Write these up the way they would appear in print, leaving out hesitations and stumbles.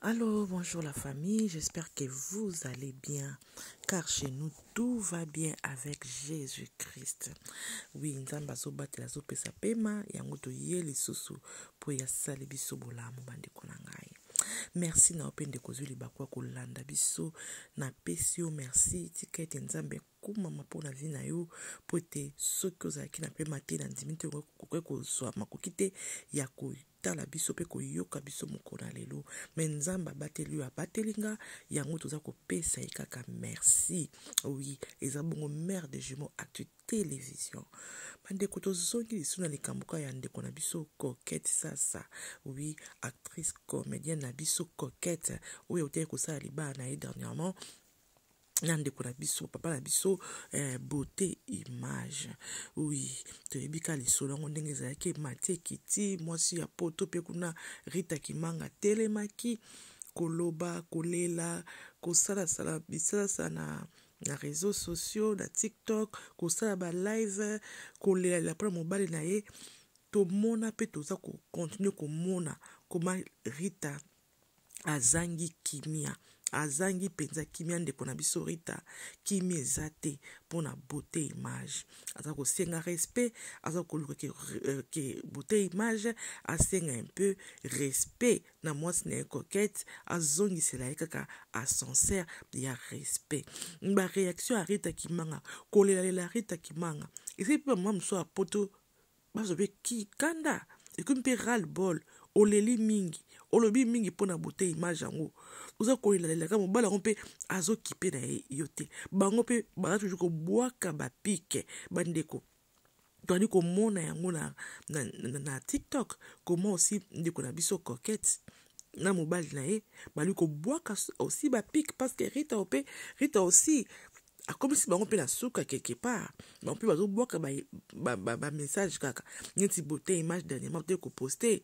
Allô, bonjour la famille, j'espère que vous allez bien, car chez nous tout va bien avec Jésus-Christ. Oui, Nzambe azobatela azopesa pema, yango toye lisusu po ya sali biso bolamu bandeko na ngai. Merci na yo mpe ndeko ozwi libaku ya kolanda biso, napesi yo merci, tika ete Nzambe kumama mpo na vie na yo mpo ete soki ozalaki na pema te na ndimi te okoki kozwa makoki te ya kotala biso mpe koyoka biso mokolo na lelo me nzambe abateli yo abateli nga yango toza kopesa ye kaka merci oui eza bongo mare de jumeau actu télévision bandeko tozongi lisusu na likambo kaka ya ndeko na biso coquette sasa oui actrice comédienne na biso coquette oyo autaki kosala libala na ye dernièrement na ndeko na biso papa na biso eh, beauté image oui toyebi ka lisolo yango ndenge ezalaki emati ekiti mwasi ya poto mpe kuna rita kimanga atelemaki koloba kolela kosalasala bisalasala na na réseaux sociaux na tiktok kosala balive kolelalela mpona mobali na ye tomona mpe toza kokontinue komona koma rita azangi kimia azangi mpenza kimia ndeko na biso rita kimia eza te mpo na beauté image aza kosenga respect aza koluka ke, euh, ke beauté image asenga un peu respect na mwasi na ye coquette azongisela ye kaka ascenseur ya respect baréaction ya rita kimanga kolelalela rita kimanga ezali mpe bamama mosusu ya poto bazo mpe kikanda ekomi mpe ral bol oleli mingi olobi mingi mpo na bote image yango oza kolelalelaka mobali yango mpe azokipe na ye yo te bango mpe baza toujours kobwaka bapike bandeko toali komona yango na, na, na, na tiktok comment aussi ndeko na biso coquette na mobali na ye bali kobwaka aussi bapike parce que rita ope rita aussi akomisi bango mpe na suka quelque part bango mpe bazobwaka bamessage ba, ba, ba kaka neti beauté image dernièrement te koposte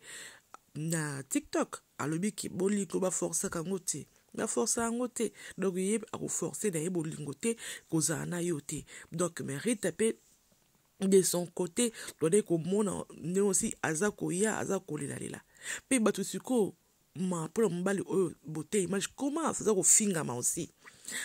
na tiktok alobi ke bolingo baforsaka yango te baforsa yango te donc ye akoforce na ye bolingo te kozala na yo te donc merite mpe de son côté tozali komona ndenge osi aza koya aza kolelalela mpe bato sikoyo ma mpona mobali oyo beauté image comment aza kofingama aussi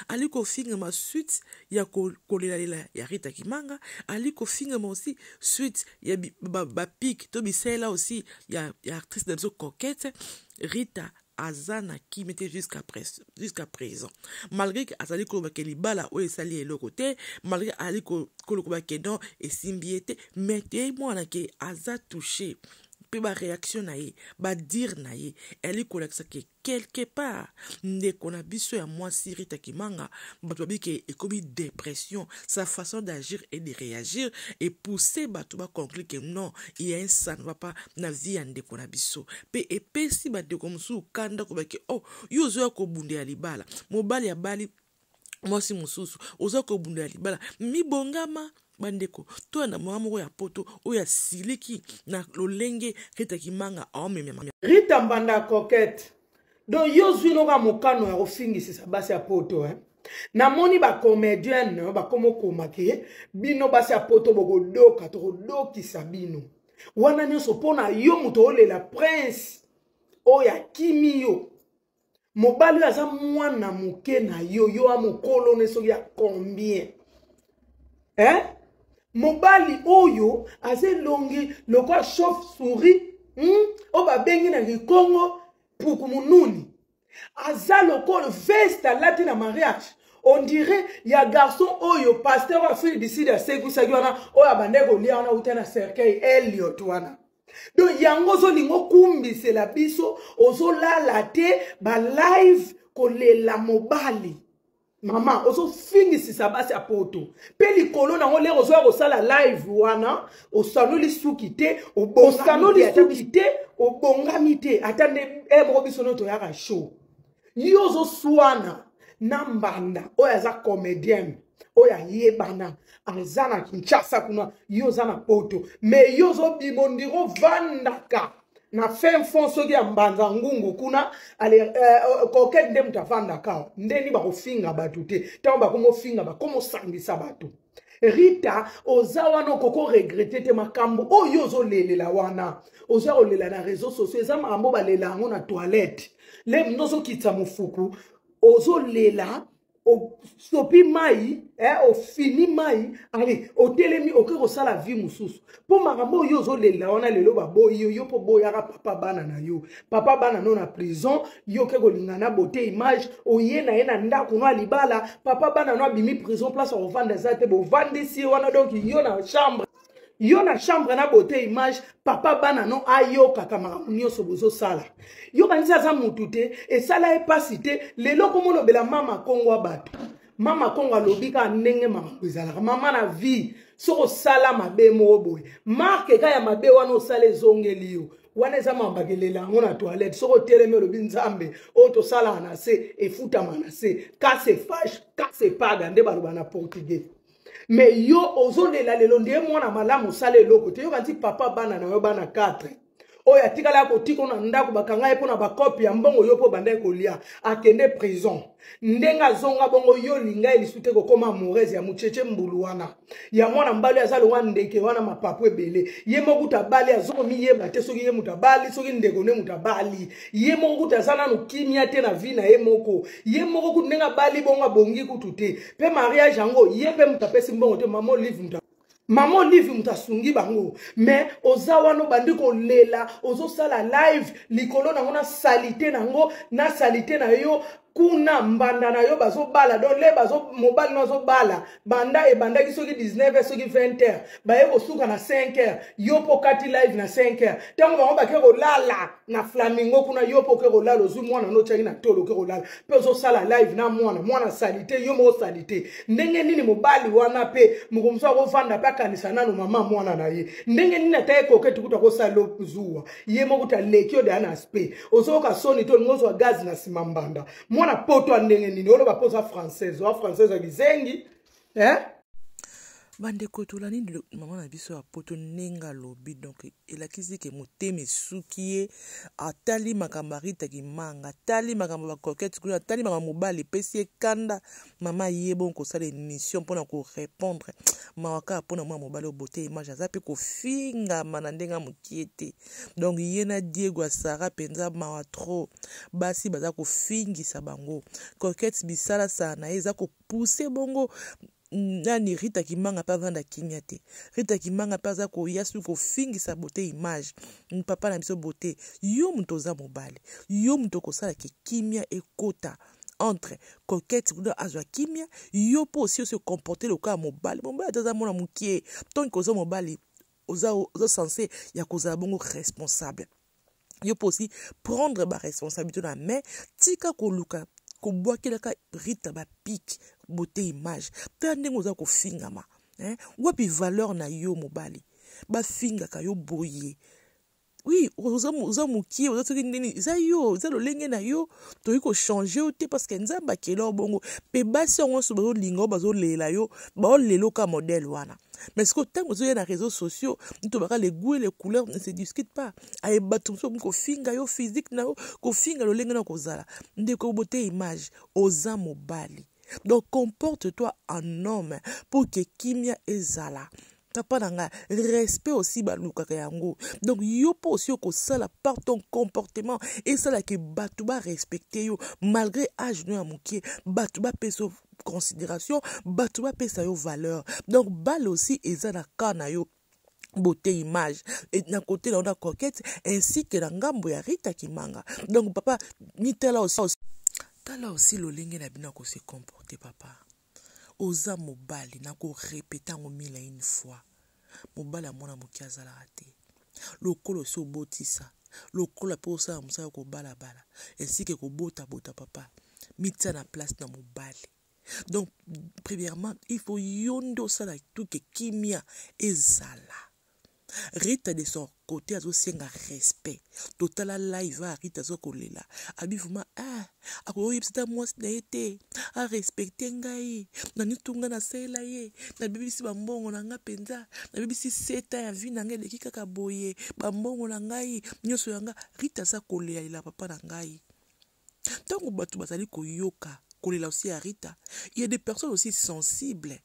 ali kofingama suite ya kolelalela ya rita kimanga ali kofingama aussi suite ya bapike ba to bisalela aussi ya, ya actrice na biso coquette rita aza na kimia te jusqu'à jusqu'à présent malgré que azali koloba ke libala oyo esali eloko te malgré azali koloba ke non esimbi ye te mais te mwana ke aza touché mpe baréaction na ye badire na ye eyali kolakisa ke quelque part ndeko na biso ya mwasi rita kimanga bato babi ke ekomi dépression sa façon d'agir et de réagir epousse bato baconclure ke non il y a un ça ne va pas na vie ya ndeko na biso mpe epesi bandeko mosusu kanda koba ke oh yo ozoya kobundela libala mobali abali mwasi mosusu oza kobundela libala mibongama bandeko toyanda mama moko ya poto oyo asiliki na lolenge rita kimanga aomemema rita mbanda coquette donc yo ozwi noka mokano ya kofingisisa basi ya poto eh? namoni bacomédienne bakoma okoma ke bino basi ya poto bokodoka tokodokisa bino wana nyonso mpo na yo moto olela prince oyo akimi yo mobali oyo aza mwana moke na yo yo a mokolo ne soki ya combien eh? mobali oyo aza elongi lokola chauffe souris hmm? oyo babengi na kikongo puku mununi aza lokola veste alati na mariage on dirait ya garçon oyo pasteur oyo afili diside asekwisaki wana oyo abandaki kolia wana uta na cercueil eliot wana donc yango ozolinga okumbisela biso ozolala te balive kolela mobali mama ozofingisisa basi ya poto mpe likolo nango lere ozoya kosala live wana osanoli suki te osanoli suki te obongami te ata nde e moko biso no toyaka show yo ozoswana na mbanda oyo aza comedienne oyo ayebana aza na kinshasa kuna yo oza na poto me yo ozobima ondire ovandaka na fin fond soki ya mbanza ngungu kuna ale euh, coquette nde moto avandaka awa ndeni bakofinga bato te ntango bakomofinga bakomosangisa bato. Rita oza wana okoko regrete te makambo oyo ozolelela wana oza kolela na réseau sociaux eza makambo balela yango na toilette le nozokitisa mofuku ozolela osopi mai eh, ofini mai ale otelemi oke kosala vie mosusu mpo makambo oyo ozolela wana lelo baboyi yo yo mpo boyaka papa bana na yo papa bana no na prison yo oke kolinga na bote image oye na ye na ndako no ya libala papa bana no abimi prison place ya kovanda eza te bovandisi ye wana donk yo na chambre yo na chambre na beauté image papa bana no ayokaka makambo nyonso bozosala yo kanisi aza mutu te esala ye mpasi te lelo komolobela mama kongo ya bato mama kongo alobi kaka ndenge makambo ezalaka mama na vie soki osala mabe moko boye marke ka ya mabe wana osala ezongeli yo wana eza makambo akelela yango na toilette soki otelemi olobi nzambe oyo tosalaka na se efutama na se kase fashe kase paga nde baloba na portugais me yo ozolela lelo nde mwana malamu osala eloko te yoka nti papa bana na yo bana 4 oyo atikala kotika na ndako bakanga ye mpo na bakope ya mbongo yo mpo obandaki kolia akende prison ndenge azonga bongo yo olinga ye lisu te kokoma amoureuse ya mocheche mbulu wana ya mwana mbali aza lowa ndeke wana mapapu ebele ye moko kuta abali azokomiyeba te soki ye moto abali soki ndeko nde moto abali ye moko kutu aza nanu kimia te na vie na ye moko ye moko kutu ndenge abali bongo abongi kutu te mpe mariage yango ye mpe moto apesi mbongo te mama olive moto mama olive moto asungi bango mais oza wana obandi kolela ozosala live likolo nango na salite nango na salite na yo kuna mbanda na yo bazobala donc le bazo mobali no azobala banda ebandaki soki 19 heures soki 20 heures baye kosuka na 5 heures yo mpo okati live na 5 heures ntango bango bake kolala na flamingo kuna yo mpo oke kolala ozwi mwana no otyaki na tolo oke kolala mpe ozosala live na mwana mwana salite yo moko salite ndenge nini mobali wana mpe moko mosusu akovanda mpe akanisa nano mama mwana na ye ndenge nini ata ye koketi kutu akosala zuwa ye moko kutu aleki yo deya na aspect ozoyoka soni te olingi ozwa gaz na nsima mbanda mwana poto ya ndenge nini oloba mpo oza française oa française ya kizengi eh? Bandeko tolandi mama na biso ya poto ndenge alobi donc elakisi ke motema esuki ye atali makambo ya Rita Kimanga atali makambo ya bacoquette kuna atali makambo mobali epesi ye kanda mama ye bongo kosala émission mpona korépondre mawa kaka mpona mwana mobali oyo bote image aza mpe kofingama na ndenge ya mokie te donc ye na Diego ya Sarah mpenza mawa trop basi baza kofingisa bango coquette bisalasala na ye eza kopousse bongo nani Rita Kimanga mpe avanda kimia te Rita Kimanga mpe aza koya soki kofingisa bote image papa na biso bote yo moto oza mobali yo moto okosala ke kimia ekota entre coquette kuna azwa kimia yo mpo osi osi comporte lokola mobali mobali ata aza mwana mokie tonke oza mobali oza, oza sense ya kozala bongo responsable yo mpo osi prendre baresponsabilité na main tika koluka kobwakelaka rita bapike bote image tala ndenge oza kofingama eh? wapi valeur na yo mobali bafingaka yo boye oui oza, oza mokie oza soki ndeni eza yo eza lolenge na yo tokoki kochange yo te parce que nzambe akela yo bongo mpe basi yango nyonso bazolinga yo bazolela yo baolela oka modèle wana mais sikoyo ntango ozoya na réseaux sociaux tobaka le goût et les couleurs ne se discute pas aye bato mosusu bakomi kofinga yo physique na yo kofinga lolenge na kozala ndeko bote image oza mobali donc comporte toi en homme pour que kimia ezala papa na ngai respect aussi balukaka yango donc yo mpo osi okosala par ton comportement esalaka bato barespecte yo malgré age no ya mokie bato bapesa yo considération bato bapesa yo valeur donc bale aussi eza na cas na yo beauté image et na côté na na coquette ainsi que na ngambo ya Rita Kimanga donc papa mitala aussi tala aussi lolenge na bino ko se comporter papa oza mobali na ko répéter yango mille et une fois mobali ya mwana moke azalaka te lokola osi obotisa lokola mpe osala mosala ya kobalabala ainsi que kobotabota papa mitia na place na mobali donc premièrement il faut yo nde osala tuke kimia ezala rita de son côté azosenga respect totala live a rita aza kolela abi vraiment ah akoki oyebisa ata mwasi na ye te arespecte ngai na nyonso ngai nasalela ye nabebisi bambongo na ngai mpenza nabebisi seta ya vi na ngai eleki kaka boye bambongo na ngai nyonso ya ngai rita aza kolelalela papa na ngai ntango bato bazali koyoka kolela aussi ya rita il y a des personnes aussi sensibles.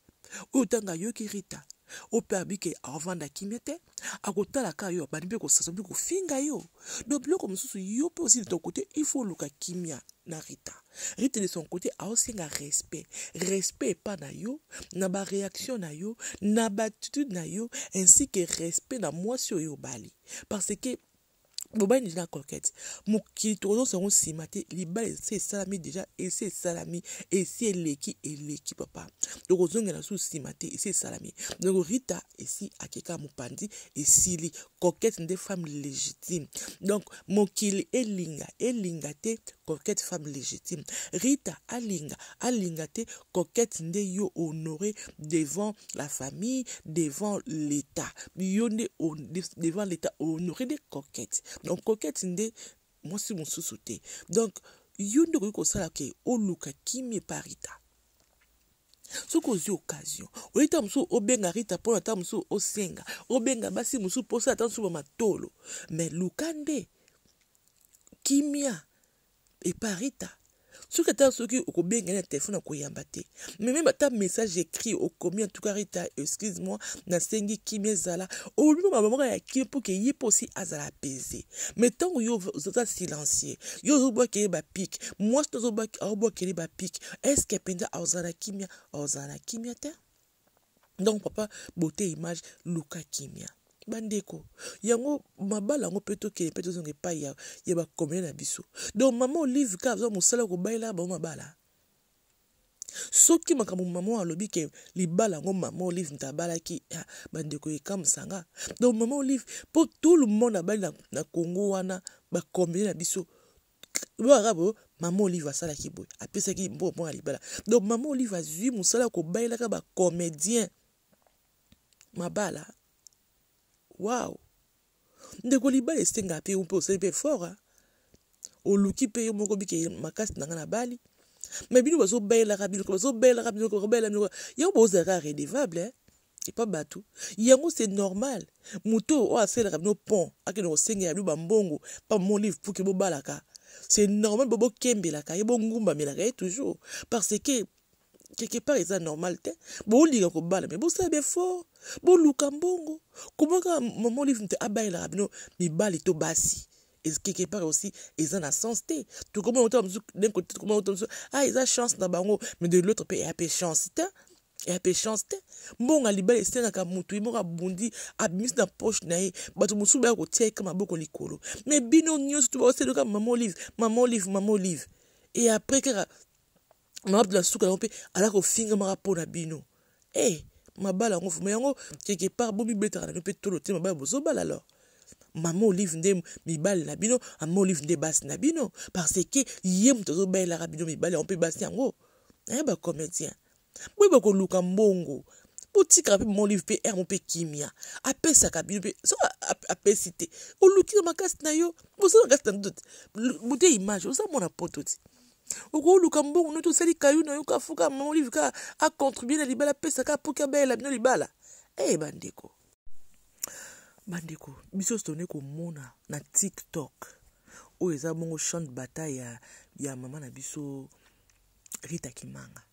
Oyo ntango ayoki Rita, oyo mpe abike avanda kimia te, akotala kaka yo, abandi mpe kosasa mpe kofinga yo. Donc biloko mosusu yo mpe aussi de ton côté, il faut oluka kimia na Rita. Rita de son côté aosenga respect, respect epa na yo, na ba réaction na yo, na ba attitude na yo, ainsi que respect na mwasi oyo obali. Parce que bobali deja na Coquette, mokili tokozongisa yango nsima te. Libala esi esalami deja, esi esalami, esi eleki, eleki papa, tokozongela lisusu nsima te, esi esalami. Donc Rita esi akeka mopanzi, esili. Coquette nde femme légitime. Donc mokili elinga elinga te, Coquette femme légitime. Rita alinga alinga te, Coquette nde yo honoré devant la famille, devant l'État. Yo nde devant l'État honoré de Coquette. Donc Coquette nde mwasi mosusu te. Donc yo nde okoki kosala ke oluka kimia epa Rita. Soki ozwi occasion, oyebi ntango mosusu obenga Rita mpona ntango mosusu osenga, obenga basi mosusu mpo osala ntango mosusu bamatolo, mais luka nde kimia epa Rita. Soki ata soki okobenga ye na telefone akoyamba te, mais meme ata message écrit okomi, en tout cas Rita, excuse moi, nasengi kimia ezala, olobi maloba moko ya kimia mpo ke ye mpe aussi azala apaisé. Mais ntango yo oza silencieux, yo ozobwakela ye bapike, mwasi to aobwakela ye bapike, est ce que mpenza azala na kimia? Azala na kimia te. Donc papa, beauté image, luka kimia. Bandeko, yango mabala yango mpe tokende mpe tozonga epai ya bakomele na biso. Donc mama Olive kaka azwa mosala kobayela bango mabala. Soki makambo mama alobi ke libala yango mama Olive nta abalaki, ah, bandeko ekamwisanga. Donc mama Olive, po tout le monde abali na Congo wana, bakomele na biso boyaka boyo, mama Olive asalaki boye, apesaki mbongo mpo na libala. Donc mama Olive azwi mosala kobayelaka bacomédien mabala. Wow, ndeko, libala esengaka mpe yo mpe osali mpe fort, oluki mpe yo moko bike makasi na nga na bali. Mais bino bazobayelaka bino, bazobayelaka bino, bazobayela bino yango, bozalaka redevable epa bato yango. C'est normal, moto oyo asalelaka bino pont akende kosengela bino bambongo pa mama Olive pour que bobalaka. C'est normal bo bokembelaka ye, bongumbamelaka ye toujours, parce que quelque part eza normal te. Bolinga kobala, mais bosala baeffort, boluka mbongo. Koma kaka mama Olive te abayelaka bino mibali to basi, quelque part aussi eza na sens te. Tokomona ota mosusu d'un côté, tokomona ota mosusu, ah, eza chance na bango, mais de l'autre mpe eya mpe chance te, eya mpe chance te. Mbongo ya libala esengaka motu ye moko abundi, abimisi na poche na ye. Bato mosusu baya kotia ye ka maboko likolo, mais bino nyonso to baoseloka mama Olive, mama Olive, mama Olive. Et après kaka mama na suka yango mpe aza kofingamaka mpo na bino. E mabala yango fuma yango quelque part bomibetaka na bino mpe tolo te. Mabala bozobala, alors mama Olive nde mibali na bino, mama Olive nde basi na bino, parce que ye moto azobayelaka bino mibali yango mpe basi yango. Aye bacomédien, boyeba koluka mbongo, botikaka mpe mama Olive mpe aire mo mpe kimia. Apesaka bino mpe, soki apesi te, oluki na makasi na yo, boza makasi na ndoto bote image. Oza mwana poto ti okoluka mbongo noti osali kayu na yo kafuka. Mama Olive kaka acontribue na libala, apesaka apoki abayela bino libala. E bandeko, bandeko, biso tone komona na TikTok oyo eza bongo champ de bataille ya mama na biso Rita Kimanga.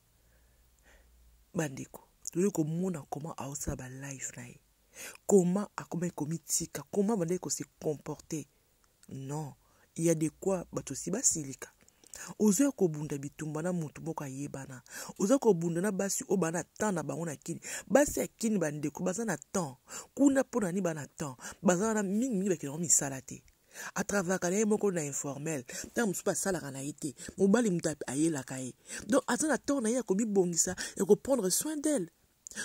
Bandeko, toyei komona comment aosala balive na ye, comment akomaki komitika, comment bandeki kose comporter. Non, il y a de quoi bato si basilika. Oza kobunda bitumba na motu moko ayebana, oza kobunda na basi oyo baa na temps na bango na kini. Basi ya kini, bandeko, baza na temps kuna. Mpo na nini baa na temps? Baza wana mingimingi bakendako misala te, atravaka na ye moko na informel, ntango mosusu mpe asalaka na ye te, mobali moto ayelaka ye. Donc aza na temps na ye ya komibongisa, ya koprendre soin d'elle.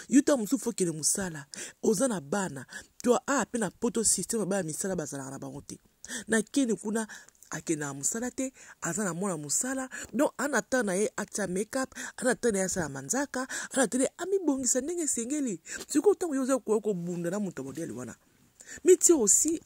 Yo ntango mosusu faut okende mosala, oza na bana to a mpe na poto système baya misala bazalaka na bango te. Na keni kuna akendaka mosala te, aza na mwana mosala. Donc ana temps na ye atia makeup, ana temps na ye asala manzaka, ana temps na ye amibongisa ndenge esengeli. Sikoyo ntango yo oza koya kobunda na moto ya modele wana, mitie aussi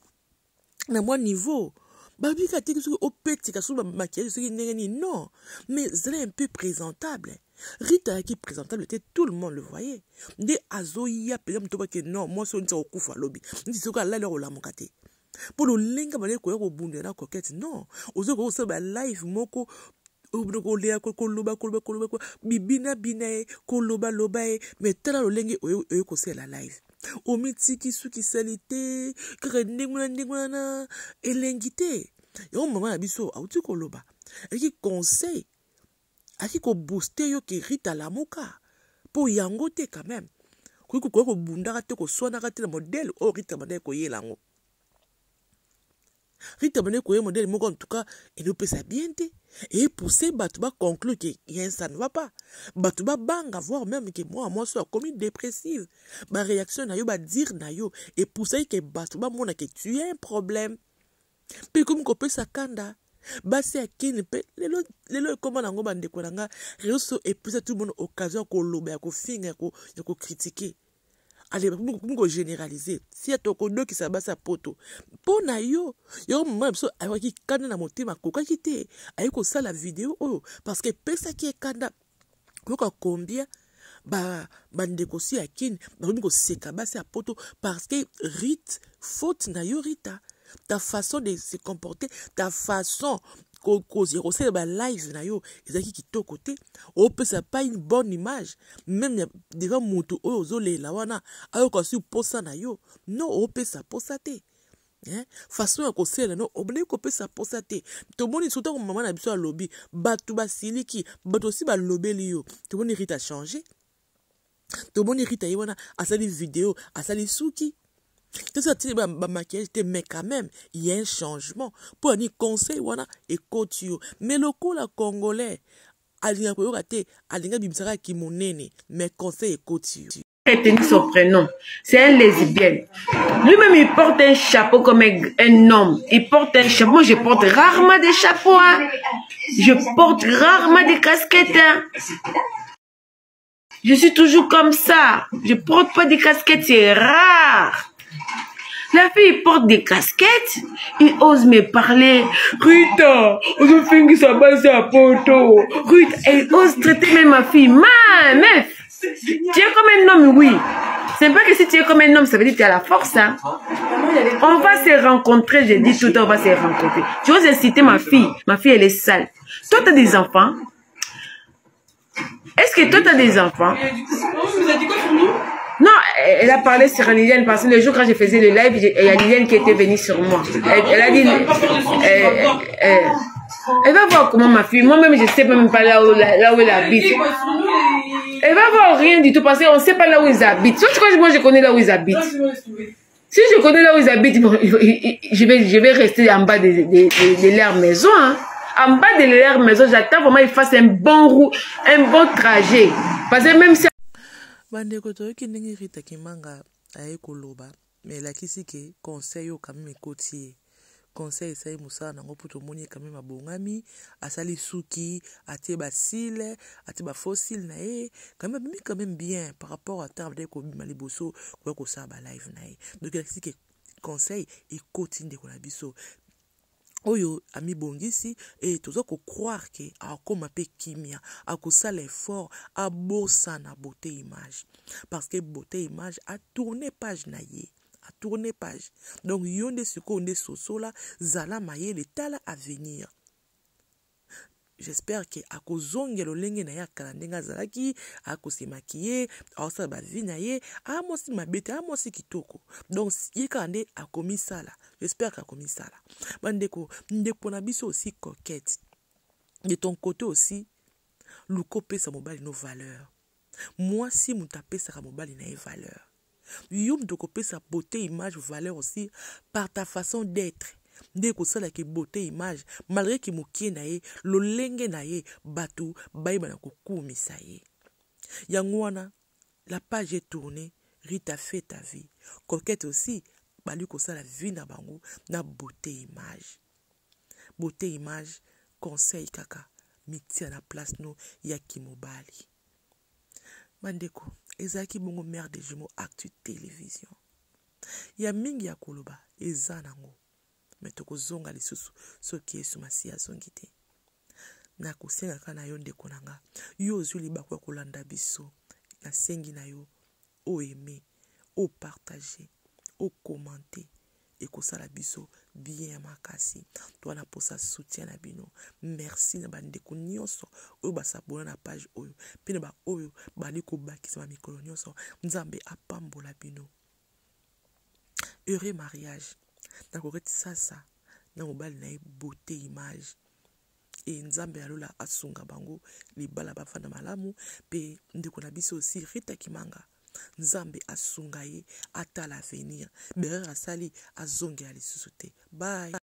na mwa niveau. Babika te soki opetika, soki bamaquillage, soki ndenge nini, non, mais zala un peu présentable. Rita ayaki présentable te, tout le monde le voyait. Nde azoya mpenza moto bake, non, mwasi oyo nti akokufa alobi nti soki alali akolamuka te mpo lolenge bandeki koya kobundela na Coquette. Non, ozokoki kosala balive moko. Kolela, koloba koloba koloba, bibina bina ye, koloba loba ye, mais tala lolenge oyo kosala live, omitiki suki sali te, kaka ndenge wana, ndenge wana elengi te. Yango mama na biso auti koloba, ayaki conseil, ayaki kobooster yo ke Rita, lamuka, mpo yango te. Quand même koki koki kobundaka te, koswanaka te na modèle oyo Rita bandaki koyela yango. Rita bandaki koyela modèle moko, en tout cas elopesa bien te, epousse bato baconclure ke rien, ça ne va pas. Bato babanga, voire même ke mwana mwasi oyo akomi dépressive. Baréaction na yo, badire na yo epoussaki ke bato bamona ke tu es un problème, mpe ekomi kopesa kanda. Basi ya kini mpe lelo lelo ekóma nango. Bandeko na nga, réseau epesa tout le monde occasion ya koloba, ya kofinga, ya kocritiquer. Ale, bakomi kogénéraliser si ya tokodokisa basi ya Poto mpo na yo. Yango mama na biso ayokaki kanda na motema, akokaki te, aye kosala video oyo parce que epesaki ye kanda koyoka combien bandeko si ya kini bakomi koseka basi ya Poto, parce que Rite, faute na yo Rita, ta façon de se comporter, ta façon ya kosala balive na yo ezalaki kitoko te. Opesa pas une bonne image même devant moto oyo ozolela wana, ayoka si posa na yo. Non, opesa posa te, hein? Façon ya kosalela no, obandaki kopesa posa te. Tomoni so ntango mama na biso alobi, bato basiliki, bato osi balobeli yo. Tomoni Rita change, tomoni Rita ye wana asali video, asali suki te, so atili bamaquillage te, mais quand même il y a un changement. Mpo ani conseil wana ekoti yo, mais lokola Congolais alingaka koyoka te, alingi abimisaka kimonene, mais conseil ekoti yo. Retenir son prénom. C'est un lesbienne. Lui-même, il porte un chapeau comme un homme. Il porte un chapeau. Moi, je porte rarement des chapeaux. Hein. Je porte rarement des casquettes. Hein. Je suis toujours comme ça. Je porte pas des casquettes, c'est rare. La fille porte des casquettes, il ose me parler. Rita, ozofingisa basi ya Poto. Rita, elle ose traiter même ma fille. Ma, meuf, tu es comme un homme, oui. C'est pas que si tu es comme un homme, ça veut dire que tu as la force. Hein. On va se rencontrer, j'ai dit tout, on va se rencontrer. Tu oses inciter ma fille. Ma fille, elle est sale. Toi, tu as des enfants. Est-ce que toi, tu as des enfants? Vous a dit quoi sur nous? Non, elle a parlé sur Liliane parce que le jour quand je faisais le live, il y a Liliane qui était venue sur moi. Elle a dit. Elle va voir comment ma fille. Moi-même, je sais même pas là où elle habite. Elle va voir rien du tout parce qu'on ne sait pas là où ils habitent. Sauf que moi, je connais là où ils habitent. Si je connais là où ils habitent, je vais rester en bas de leur maison. Hein. En bas de leur maison, j'attends vraiment qu'ils fassent un bon trajet. Parce que même si Bandeko, toyoki ndenge Rita Kimanga aye koloba, mais elakisi ke conseil oyo quand même ekoti ye. Conseil esali mosala nango, mpo tomoni ye quand même abongami, asali suki, atie bacils, atie bafaux cils na ye, quand même abimi quand même bien par rapport à ntango abandaki kobima liboso koya kosala balive na ye. Donc elakisi ke conseil ekoti ndeko na biso oyo amibongisi e toza kocroire ke akóma mpe kimia, akosala effort, abosana Beauté Image, parce que Beauté Image atourne page na ye, atourne page. Donc yo nde sikoyo nde sosola, zala mayele, tala avenir. J'espère ke akozongela lolenge na ye akala, ndenge azalaki, akosemaki ye, aosala bavie na ye. Amwasi mabe te, amwasi kitoko. Donc ye kaka nde akomisala. J'espère ke akomisala. Bandeko, ndeko na biso aussi Coquette, de ton côté aussi, luka opesa mobali no valeur. Mwasi moto apesaka mobali na ye valeur. Yo moto okopesa Beauté Image valeur aussi par ta façon d'être, nde ekosalaka Beauté Image, malgré ki mokie na ye, lolenge na ye, bato bayeba na kokumisa ye. Yango wana, la page est tournée. Rita, fait ta vie. Coquette aussi, bali kosala vie na bango na Beauté Image. Beauté Image, conseil kaka, mitia na place no ya kimobali. Bandeko, ezalaki bongo Mare de Jumeau Actu Télévision. Ya mingi ya koloba eza nango, me tokozonga lisusu soki Yesu Masiya azongi te. Nakosengaka na yo, ndeko na nga, yo ozwi libaku ya kolanda biso, nasengi na yo oaime, opartage, okommente, ekosala biso. bien ya makasi. Toza na posa soutien na bino. Merci na bandeko nyonso oyo basabona na page oyo mpe na baoyo bali kobakisama mikolo nyonso. Nzambe apambola bino. Heureux mariage na Coquette Sasa na mobali na ye beauté image. E Nzambe ya lola asunga bango libala bafanda malamu pe ndeko na biso aussi Rita Kimanga Nzambe asunga ye atala avenir berere asali azongela lisusu te. Bye.